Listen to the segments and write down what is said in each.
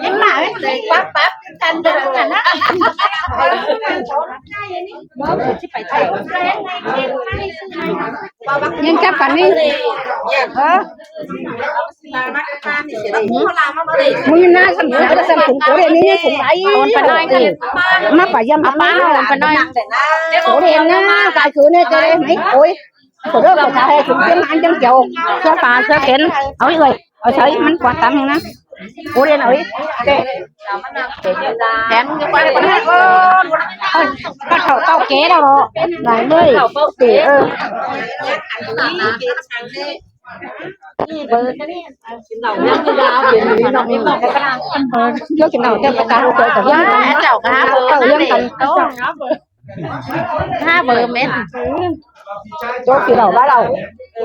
ເຮັດມາເປັນປັບໆກັນເດີນະ. ຍັງຈັບກັນນີ້ ເອີ ມື້ໜ້າສຳຄັນກໍສຳຄັນໂຕເດນີ້ຍັງສົງໄສ ໂອນໄປໜ້ອຍ ມາປະຢ້ຳ ເອົາປ້າ ໂອນໄປໜ້ອຍ ໂຕເດນະ ກາຍຄືແນ່ແຕ່ເດນີ້ ໂອ້ຍ ໂຕເດີ ຂໍຖ້າໃຫ້ສຸກເປັນອັນຈັງເຈົ້າ ເຊື່ອປາ ເຊື່ອເຂັນ ເອົາເອີຍ ເອົາໃສ່ມັນກວາດຕາມແຮງນະ ໂອເດນ ເອົາອີກ ແທນຢູ່ໄປ ເອີ ເຖົ້າເຖົ້າແກ່ແລ້ວເນາະ ຫຼາຍເລີຍ ເອີ ນີ້ເບີ ເຈົ້າກິນເຫຼົ້າແຕ່ປະກາດເຈົ້າກໍຫາເບີ ເຈົ້າກໍຫາເບີ ຫາເບີແມ່ນ ໂຈະກິນເຫຼົ້າວ່າເຫຼົ້າ ເອີ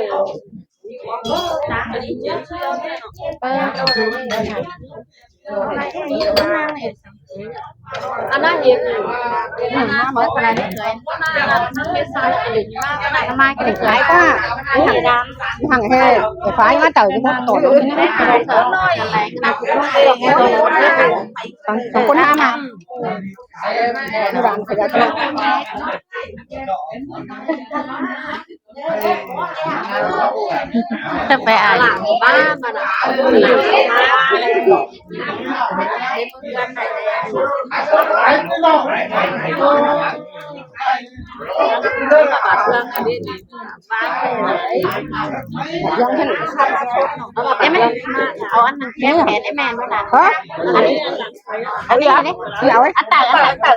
ອັນນັ້ນເຫັນ ມາເໝິດຂະໜາດນີ້ເລີຍ ມາເລີຍ ມາເລີຍ ມາເລີຍ ໄປກໍ ຫັ້ນແທ້ ໄປມາເຕົາຢູ່ ສອງຄົນຫາມາ ທີ່ຮ້ານຂະຫຍະ. ຈະໄປອ່ານບ້ານມັນນະ ເລື່ອງເຫັນ ເອີ ແມ່ ເອົາອັນນັ້ນແກະແທນໄອ້ແມ່ນບໍ່ນະ ຮະ ອັນນີ້ ອັນນີ້ ອັນນີ້ ອັນນີ້ ອັນຕາ ອັນຕາ ອັນຕາ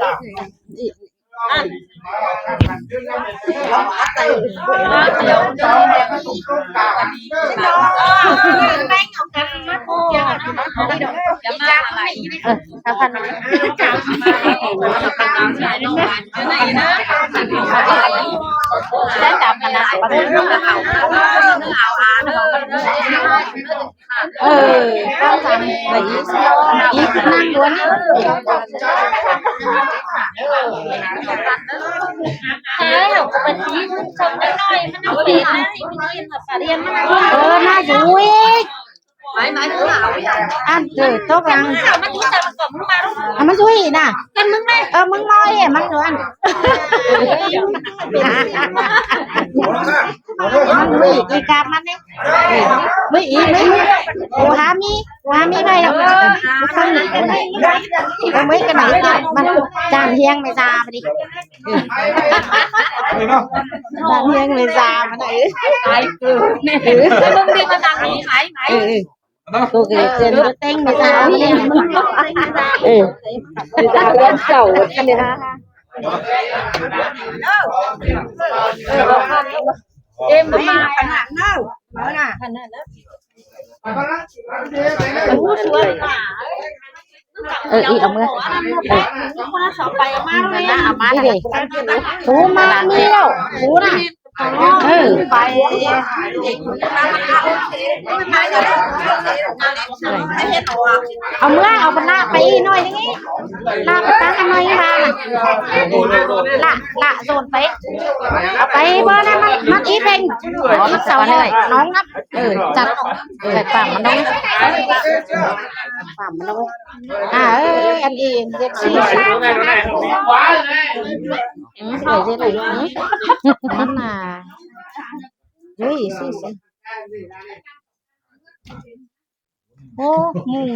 ແຕ່ຕາ ເອີ ຕ້ອງຈຳໄປອີກ ອີກນັ່ງດ້ວຍນີ້ ເອີ ໜ້າຢູ່ອີກ ອັນ ເອີ ຕົກຫຼັງ ເອົາມາຢູ່ນະ ເອີ ມຶງມອຍ ມັນຢູ່ອັນ ມັນມີອີກ ອີກາບມັນນີ້ ເອີ ມີອີກ ມີອີກ ໂອ້ ຫາມີ ຫາມີໄວ້ດອກ ເອີ ເອົາໄວ້ກັນໜ້ອຍ ມັນຈານຮຽງແມ່ຊາພໍດີ ເອີ ເນາະ ຈານຮຽງແມ່ຊາມັນ ເອີ ຕາຍເກີນ ເອີ ເບິ່ງດີ ມາທາງນີ້ ໄໝ ໄໝ ເອີ ເອີ ເນາະ ໂອເຄ ເຊີນ ເອີ ເຕັງ ເອີ ເອີ ເຈົ້າ ເອີ ເອີ ເອີ ເອີ ເອັມ ມາຂະໜາດເນາະ ເອົານະ ເອີ ອີກ ເອົາເມືອ ເອີ ຄົນລະສອງໃບ ເອົາມາເລີຍ ເອົາມາເລີຍ ໂອ້ ມາແລ້ວ ໂອ້ນະ ເອີ ໄປ ເອົາເມືອ ເອົາບັນນາໄປອີກໜ້ອຍໜຶ່ງ ລາກໄປຕັ້ງອັນໜ້ອຍວ່ານະ ລະ ລະໂຊນໄປ ເອົາໄປບໍ່ນະ ມັນ ມັນອີເພັງ ອໍ ມັນເສົານ້ອງນຳ ເອີ ຈັດ ເອີ ປາມມັນນ້ອງ ປາມມັນນ້ອງ ອ່າ ເອີ ອັນອີເອັກຊີ ອືມ ເອີ ເຮັດໄດ້ຢູ່ ອືມ ມັນນ່າ ອຸ້ຍ ຊີ້ໆ ໂອ້ ມຸງ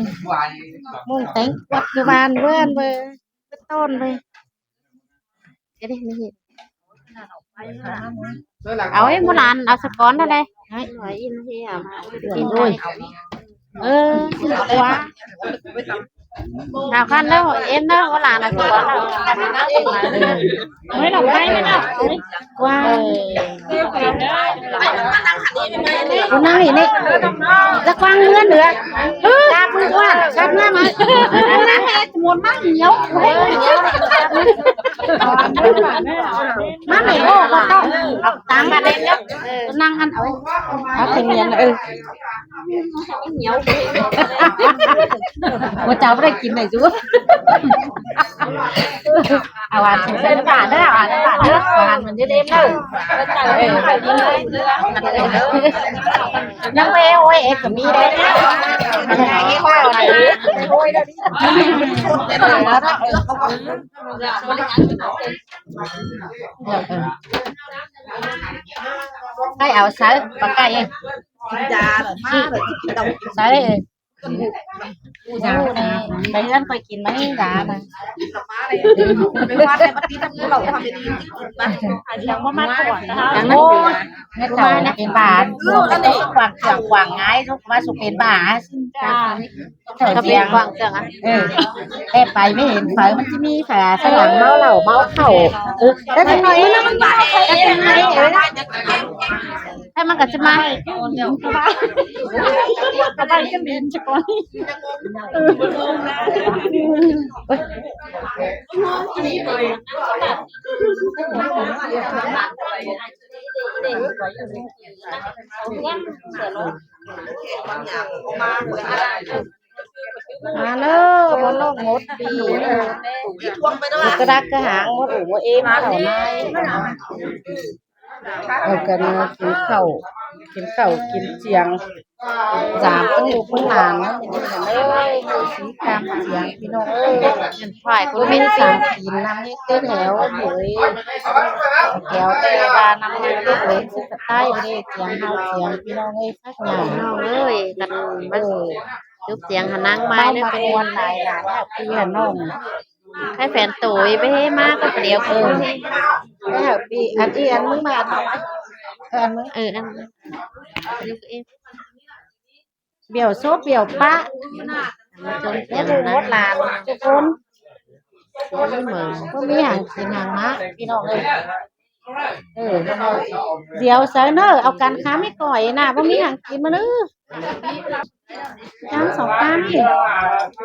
ມຸງແຕ່ງກວດຢູ່ບ້ານເວີ້ນເວີ້ ເປັນຕົ້ນເວີ້ ເອີ ນີ້ ເອົາໃຫ້ໂບລານ ເອົາສະກອນນັ້ນແຫຼະ ເອີ ຊິກວ່າ ເອົາຄັນແລ້ວ ເອັນເດີ ໂບລານ ເອົາສະກອນແລ້ວ ເອີ ເອີ ດອກໄມ້ ເອີ ກວ້າງ ເອີ ຜູ້ນັ່ງນີ້ ນີ້ ລະກວ້າງເຮືອນເຫຼືອ ກາບມືກວ້າງ ກັບເຮືອນມາ ໝົດມາໜຽວ ມາແມ່ ໂອ້ ບໍ່ຕ້ອງ ເອົາຕາມມາເດ້ ເອີ ນັ່ງຫັ້ນ ເອົາ ເອົາຂະໜຽນ ເອີ ໝູເຈົ້າບໍ່ໄດ້ກິນໄດ໋ຊູ ເອົາຫວານໃສ່ນ້ຳຕານເດີ ເອົາຫວານໃສ່ນ້ຳຕານເດີ ເອົາຫວານມັນເດັມເດີ ເອີ ຍັງໄປ ໂອ້ຍ ເອັດກະມີເດ້ ເອີ ເອີ ໃຫ້ເອົາໃສ່ປາໄກ່ ກິນຢາເລີຍ ມາເລີຍ ກິນເອົາ ໃສ່ເລີຍ ຢາ ໄປເຮືອນຂ້ອຍກິນມານີ້ຢານະ ໄປວັດແລ້ວມາຕິດທຳເຮົາ ທຳໄດ້ດີ ກິນໄປ ຍັງບໍ່ມາກວດນະ ໂອ້ຍ ແມ່ເຖົ້າເປັນບ້າ ເອີ ອັນນີ້ ກວ້າງເຄື່ອງກວ້າງງ່າຍ ສຸກວ່າສຸກເປັນບ້າ ເຈົ້າ ກະເປັນກວ້າງເຄື່ອງ ເອີ ແຕ່ໄປໄມ່ເຫັນໃຜ ມັນຈະມີແຕ່ສະຫຼັງເມົາເຫຼົ້າເມົາເຂົ້າ ເອີ ແຕ່ຈັກໜ້ອຍ ແຕ່ຈັກໜ້ອຍ ເອີ ແລ້ວມັນກະຈະມາ ສະບາຍ ສະບາຍ ສະບາຍ ສະບາຍ ມາເດີ ໝົດໂລກໝົດປີ ໝົດກະດັກກະຫາງ ໝົດໂອເອມເຂົ້ານາຍ ເຮົາກະມາກິນເຂົ້າ ກິນເຂົ້າກິນຈຽງ ສາມຄົນລູກຄົນຫຼານເນາະ ເອີຍ ສີກາມຈຽງ ພີ່ນ້ອງເອີຍ ເປັນຝ່າຍຄົນເປັນສາມກິນນຳເຮັດແຖວເອີຍ ແຖວແຕ່ວ່ານຳເຮັດເລີຍ ຊິສະໄຕເດ້ ຈຽງເຮົາຈຽງ ພີ່ນ້ອງເອີຍ ຄັກຫຍັງ ພີ່ນ້ອງເອີຍ ກັນມາ ເອີ ຈຸກຈຽງຫານາງມາຍເດີ ເປັນມ່ວນຫຼາຍຫຼານ ພີ່ນ້ອງ ໃຫ້ແຟນໂຕຍໄປເຮມາກໍດຽວ ເອີ ແລ້ວປີ ອັນອີ່ ອັນມຶງມາ ເອີ ອັນມຶງ ເອີ ອັນ ດຽວໂຊບ ດຽວປະ ມາຈົນເປັນ ໝົດລູກໝົດຫຼານທຸກຄົນ ບໍ່ມີຫຍັງກິນຫຍັງນະ ພີ່ນ້ອງເອີຍ ເອີ ດຽວໃສ່ເນີ ເອົາກັນຄາໄມ້ກ້ອຍນະ ບໍ່ມີຫຍັງກິນມາເນີ ຈານສອງຈານນີ້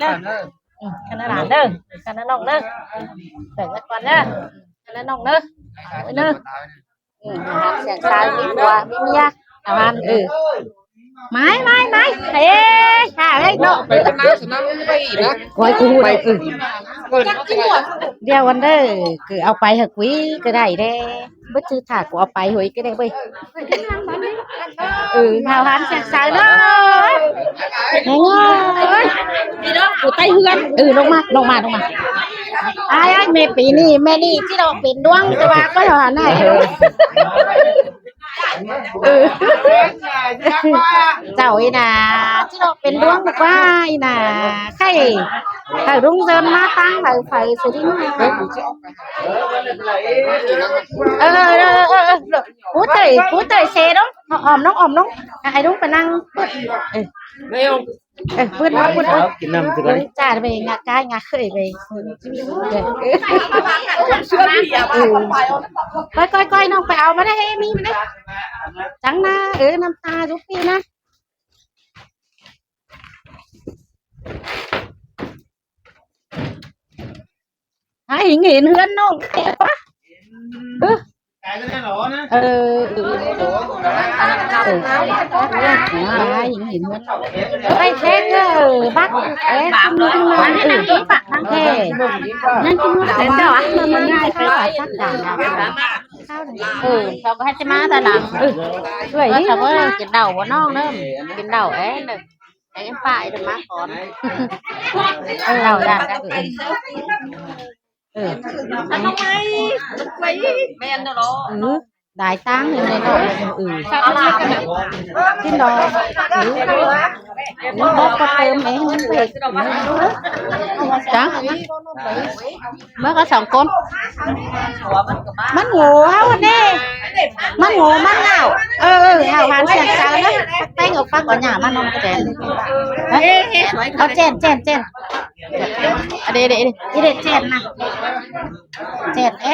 ເດີ ອືມ ຄັນນັ້ນຫຼານເດີ ຄັນນັ້ນນ້ອງເດີ ແບ່ງກັນກ່ອນເດີ ຄັນນັ້ນນ້ອງເດີ ເດີ ອືມ ຫາສຽງຊາຍມີຜົວມີເມຍ ເອົາຫັ້ນ ເອີ ມາຍ ມາຍ ມາຍ ເອີ ຂ້າເອີຍເນາະ ໄປກັນນາສະນຳໄປອີກນະ ໂອ້ຍ ກູຮູ້ແລ້ວ ເອີ ດຽວກັນເດີ ຄືເອົາໄປໃຫ້ກຸຍກໍໄດ້ເດ້ ບໍ່ຖືຖ້າກູເອົາໄປເຮີ້ຍກໍໄດ້ເວີຍ ເອີ ເຮົາຫັນສຽງຊາຍເນາະ ໂອ້ຍ ນີ້ເນາະ ກູໄຕ້ເຮືອນ ເອີ ລົງມາ ລົງມາ ລົງມາ ອ້າຍ ແມ່ປີນີ້ ແມ່ນີ້ຊິດອກເປັນດວງ ແຕ່ວ່າກໍເທົ່ານັ້ນ ເອີ ເຈົ້າອີ່ໜ້າ ຊິດອກເປັນດວງກວ່າອີ່ໜ້າ ໃຄ່ ໃຄ່ລຸງເຊີນມາຕັ້ງໃບໄຟຊິດິ ເອີ ເອີ ເອີ ເອີ ເອີ ຜູ້ເຕີຍ ຜູ້ເຕີຍເຊດອງ ອ້ອມນ້ອງ ອ້ອມນ້ອງ ໃຫ້ລຸງໄປນັ່ງ ເອີ ເອີ ເພິ່ນ ເພິ່ນ ເພິ່ນ ກິນນ້ຳຊະກ່ອນ ຈ້າໄປງາກາຍງາເຄີຍໄປ ເອີ ເອີ ເອີ ກ້ອຍໆໆ ນ້ອງໄປເອົາມາໄດ້ ເອີ ມີມາໄດ້ ຈັ່ງນາ ເອີ ນ້ຳຕາທຸກປີນະ ຫາຫິງເຫັນເຮືອນນ້ອງແທ້ປະ ເອີ ເອີ ເອີ ຫາຫິງເຫັນເຮືອນ ໄປແທ້ເດີ ບັກ ເອີ ເອີ ປະທາງແທ້ ຍັງກິນເຮືອນເຈົ້າ ມັນງ່າຍໄປວ່າຈັກຢ່າງ ເອີ ເຂົາກໍໃຫ້ຊິມາແຕ່ຫຼັງ ເອີ ເອື້ອຍ ເອີ ຖ້າວ່າກິນເຫຼົ້າບໍ່ນ້ອງເດີ ກິນເຫຼົ້າແອເດີ ໃຫ້ປ້າເດີມາກ່ອນ ເອີ ເຫຼົ້າດັນ ເອີ ເອີ ເອົານ້ອງໄມ້ ໄວ້ ແມ່ນເນາະ ເອີ ຫຼາຍຕັງຢູ່ໃນເນາະ ເອີ ກິນດອກ ເອີ ບໍ່ກໍເຕີມເອງ ມັນເຜັດ ຈ້າ ເມື່ອກໍສອງຄົນ ມັນໂຫເຮົາເດ້ ມັນໂຫມັນເຫງົາ ເອີ ເອີ ເຮົາຫັນສຽງເຊົາເນາະ ແປ້ງເອົາປັກເອົາຫຍ້າມານອນແຈນ ເອີ ເອົາແຈນ ແຈນ ແຈນ ອະເດ ເດ ເດ ເດ ແຈນນະ ແຈນເອ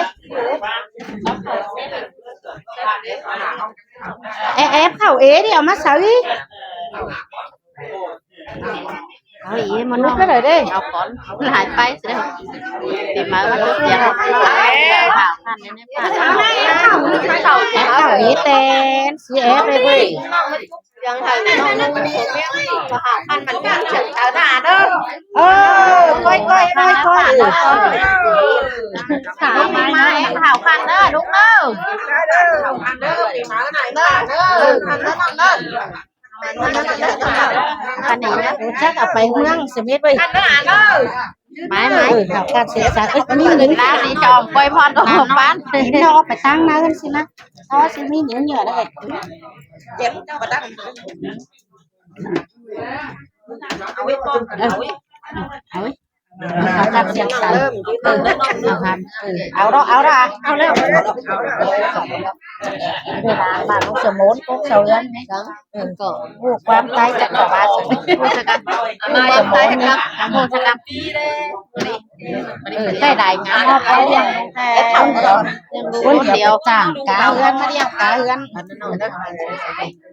ແອບເຂົ້າເອ ເດ ເອົາມາໃສ່ ເອົາອີກ ມານຸດໄປເລີຍເດ້ ເອົາກ່ອນ ມັນຫາຍໄປຊິໄດ້ ປີໃໝ່ມັນຄືສຽງເຂົາເຈົ້າ ເຂົ້າຄັນໃນປ່າ ເຂົ້າມີແຕ່ນ ຊີແອັບເລີຍເວີຍ ສຽງໄທນ້ອງນຸ່ງຜົມແມ່ນກໍຫາວຄັນມັນເປັນສຽງເຈົ້າໜ້າເດີ ເອີ ກ້ອຍໆໆໆ ສາວມາແອງຫາວຄັນເດີລຸງເດີ ເດີ ເດີ ຄັນນີ້ນະ ຈັກເອົາໄປເມືອງສະເມັດເວີຍ ໄມ້ໄມ້ ເອີ ເຂົ້າການສຶກສາ ເອີ ນີ້ລາວນີ້ຈອມກ້ອຍພອນໂອປານ ເຮົາເອົາໄປຕັ້ງນະເຮືອນຊິນະ ເຮົາຊິມີໜິງເຫຍື່ອໄດ້ ເຈັບບໍ່ຕັ້ງ ເອົາ ເອົາ ເອົາຈັກສຽງໃສ່ ເອີ ເອົາຫັ້ນ ເອີ ເອົາດອກ ເອົາດອກ ເອົາແລ້ວ ເວລາບ້ານລົງສະໂມນ ກົກເຊົາເຮືອນນີ້ ເອີ ກໍຮູ້ຄວາມໃຕ້ຈັກກະວ່າ ຮູ້ຈັກກັນ ມາຍາມໃຕ້ກັນ ຮູ້ຈັກກັນ ເອີ ໃຊ້ໄດ້ງາມເນາະ ເອົາລ້ຽງແຕ່ຄົນດຽວ ຈ້າງກາເຮືອນມາລ້ຽງກາເຮືອນ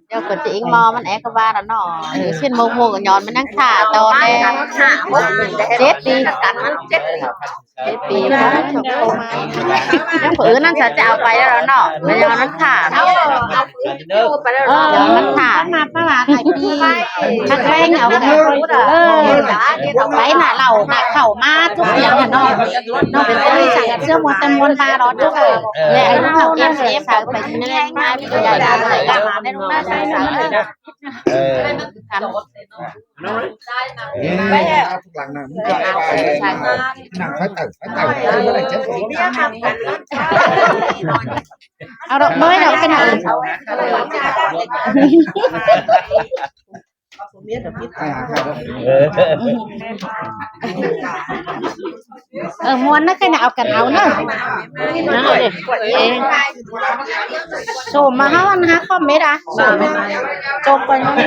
ດຽວກໍຈະອີງໝໍມັນແອກວ່າລະເນາະ ເອີ ເຊັ່ນໝູ່ໆກໍຍ້ອນມັນຍັງຖ້າຕໍ່ແດ່ ເຈັດປີ ກັນມັນເຈັດປີ ເຈັດປີ ຍັງຜູ້ອື່ນນັ້ນສະຈະເອົາໄປແລ້ວເນາະ ແມ່ນຍັງນັ້ນຖ້າ ເອີ ມັນຖ້າ ມັນມາປະຫຼາດຫຼາຍປີ ມັນແພງເອົາ ເອີ ໄປໜ້າເຫຼົ້າໜ້າເຂົ້າມາທຸກຢ່າງຫັ້ນເນາະ ເນາະ ເປັນບໍລິສັດເຊື້ອມວນແຕ່ມວນມາເນາະ ເອີ ແລະໃຫ້ລູກເຂົາເກັບເກັບເອົາໄປໃນແຮງງານ ເອີ ເອີ ເອົາດອກເມີດອອກໄປໜ້ອຍ ເອີ ມ່ວນນະ ໃຄ່ນະ ເອົາກັນເອົາເນາະ ເອົາເດ້ ເອີ ໂຊມມາເຮົາອັນຫາຄອມເມັດອະ ໂຊມ ໂຊມໄປເນາະ ເອີ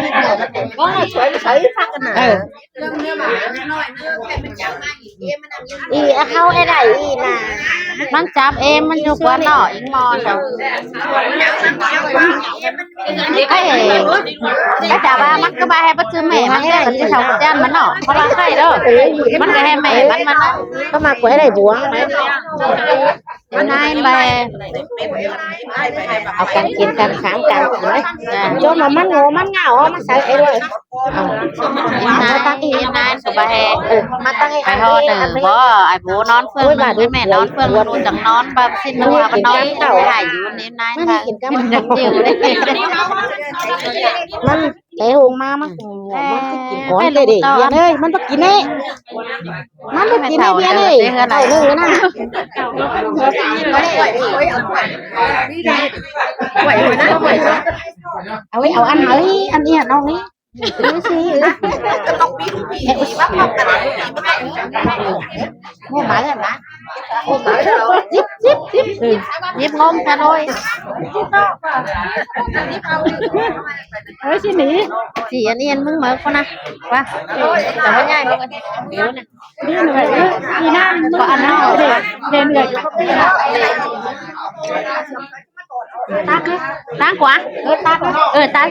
ອີ ເອົາເຂົ້າໄດ້ໄດ໋ອີນະ ມັນຈັບເອງ ມັນຢູ່ກວ່າເນາະ ອີໝໍນະ ເອີ ກໍຈະວ່າມັນກໍບໍ່ໃຫ້ປະຈຸມແມ່ມັນເດີ ຊິເຖົ້າກະຈັນມັນເນາະ ເພາະວ່າໄຂ້ເດີ ມັນກໍໃຫ້ແມ່ມັນ ມັນເນາະ ກໍມາກວາຍໄດ້ບວງ ນາຍແບ ເອົາກັນກິນກັນ ຄ້າງກັນກິນເລີຍ ຈົນວ່າມັນໂງ່ມັນເຫງົາ ເອົາມາໃສ່ໄປເລີຍ ນາຍ ນາຍສະບາຍ ເອີ ມາຕັ້ງໃຫ້ໄອ້ຮອດເດີ ບໍ່ ໄອ້ໂບນອນເຟືອງ ໂອ້ຍ ແມ່ນອນເຟືອງ ໜູຈັ່ງນອນ ບາດຊິນ ມັນວ່າມັນນອນ ເຂົ້າ ໃຫ້ຢູ່ນີ້ນາຍ ມັນກິນກັບ ມັນແຕ່ໂຮງມາ ມັນ ມັນຊິກິນກ່ອນເດ້ ເດ ເດ ເດ ມັນບໍ່ກິນເດ້ ມັນບໍ່ກິນເດ້ ເດ ເດ ເອົາເລີຍນະ ເອົາໄວ້ ເອົາອັນ ເອີຍ ອັນເອີຍ ນ້ອງນີ້ ດູຊິ ຕ້ອງມີຜູ້ຜີມາພ້ອມກັນ ໂອ້ ມາແລ້ວນະ ໂອ້ ມາແລ້ວ ຈິບ ຈິບ ຈິບ ເອີ ຍິບງົມຊະໂລຍ ເອີຍ ຊິໜີ ຊິອັນນີ້ອັນມຶງເໝິກພຸ້ນນະ ວ່າ ແຕ່ວ່າໃຫຍ່ບໍ່ກັນ ນີ້ໜ້ອຍ ອີນາງບໍ່ອັນນັ້ນເດ້ ເຫັນເອີຍ ຕັ້ງ ຕັ້ງກວ່າ ເອີ ຕັ້ງ ເອີ ຕັ້ງ